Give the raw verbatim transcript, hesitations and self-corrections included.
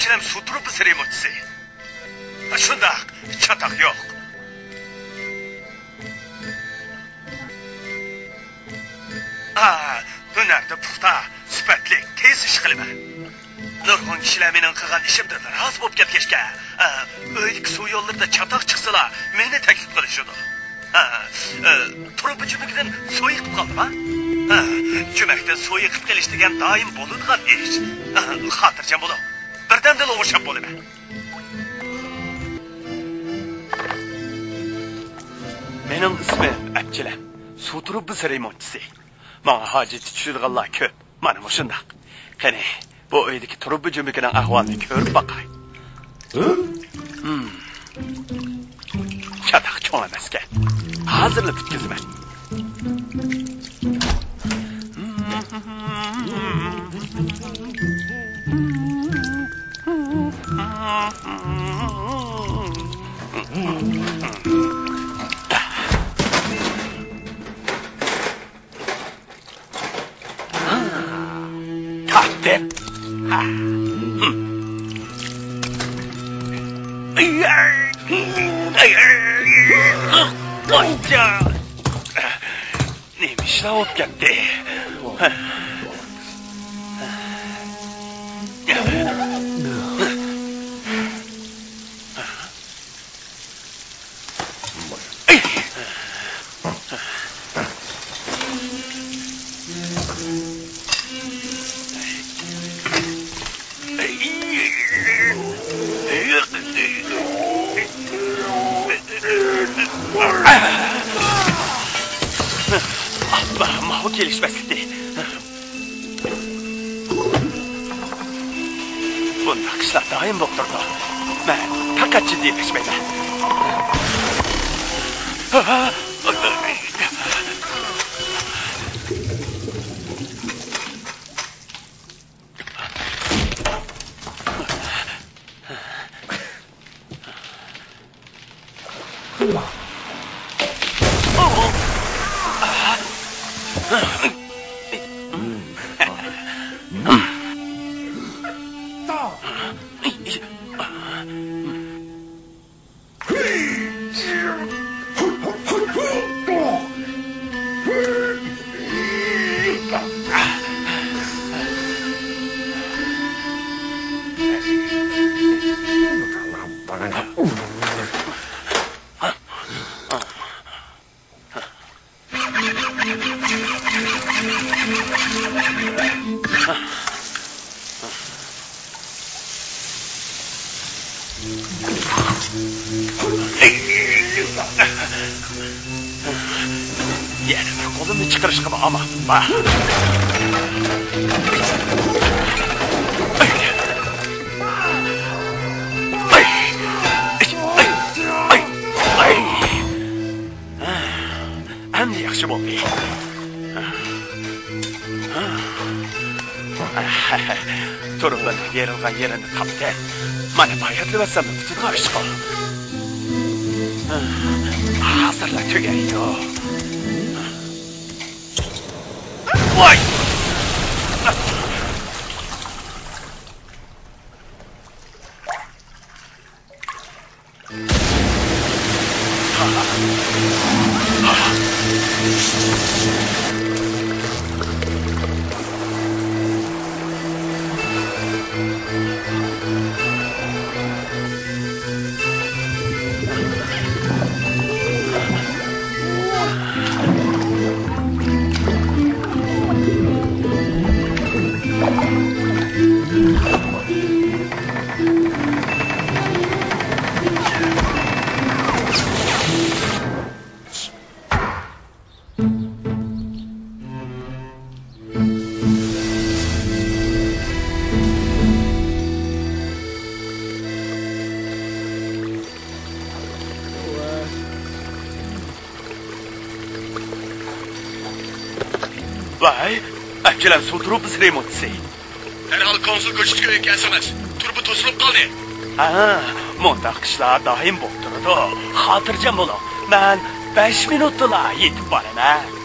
ئەپچىلەم سۇ تۇرۇبىسى رېمونتچىسى. شۇنداق، چاتاق يوق. ئا، ھۈنەردە پۇختا، سۈپەتلىك، تېز ئىش قىلىمەن. نۇرغۇن كىشىلەر مېنىڭ قىلغان ئىشىمدىن رازى بولۇپ كەتكەچكە، ئا، ئۆيدىكى سۇ يوللىرىدا چاتاق چىقسىلا، مېنى تەكلىپ قىلىشىدۇ. ئا، ئا، تۇرۇبا جۈمىكىدىن سۇ ئېقىپ قالدىما؟ ئا، جۈمەكتىن سۇ ئېقىپ قېلىش دېگەن دائىم بولىدىغان ئىش. ئا، خاتىرجەم بولۇڭ، بىردەمدىلا ئوڭشاپ بولىمەن. مېنىڭ ئىسمىم ئەپچىلەم، سۇ تۇرۇبىسى رېمونتچىسى. ماڭا ھاجىتى چۈشىدىغانلار كۆپ. مانا مۇشۇنداق. قېنى، بۇ ئۆيدىكى تۇرۇبا جۈمىكىنىڭ ئەھۋالىنى كۆرۈپ باقاي. ھىم. چاتاق چوڭ ئەمەسكەن. ھازىرلا پۈتكۈزىمەن. تارتىپ. نېمە ئىشلار بولۇپ كەتتى؟ ئاپا، ماۋۇ كېلىشمەسلىكتى. بۇنداق ئىشلار دائىم بولۇپ تۇرىدۇ. مەن پەقەت جىددىيلەشمەيمەن. يەنە بىر قولۇمنى چىقىرىشقىمۇ ئامالىم بار. ئەمدى ياخشى بولدى. تۇرۇبىنىڭ يېرىلغان يېرىنى تاپتىم. مانا، باياتلىۋەتسەم پۈتىدىغان ئىشقۇ. ھازىرلا تۈگەيدۇ. ۋاي! ۋاي، ئەپچىلەم سۇ تۇرۇبىسى رېمونتچىسى. دەرھال كونسۇل كوچىسىغا يۆتكەلسىڭىز، تۇرۇبا توسۇلۇپ قالدى. ھە، مۇنداق ئىشلار دائىم بولۇپ تۇرىدۇ. خاتىرجەم بولۇڭ، مەن بەش مىنۇتتىلا يېتىپ بارىمەن.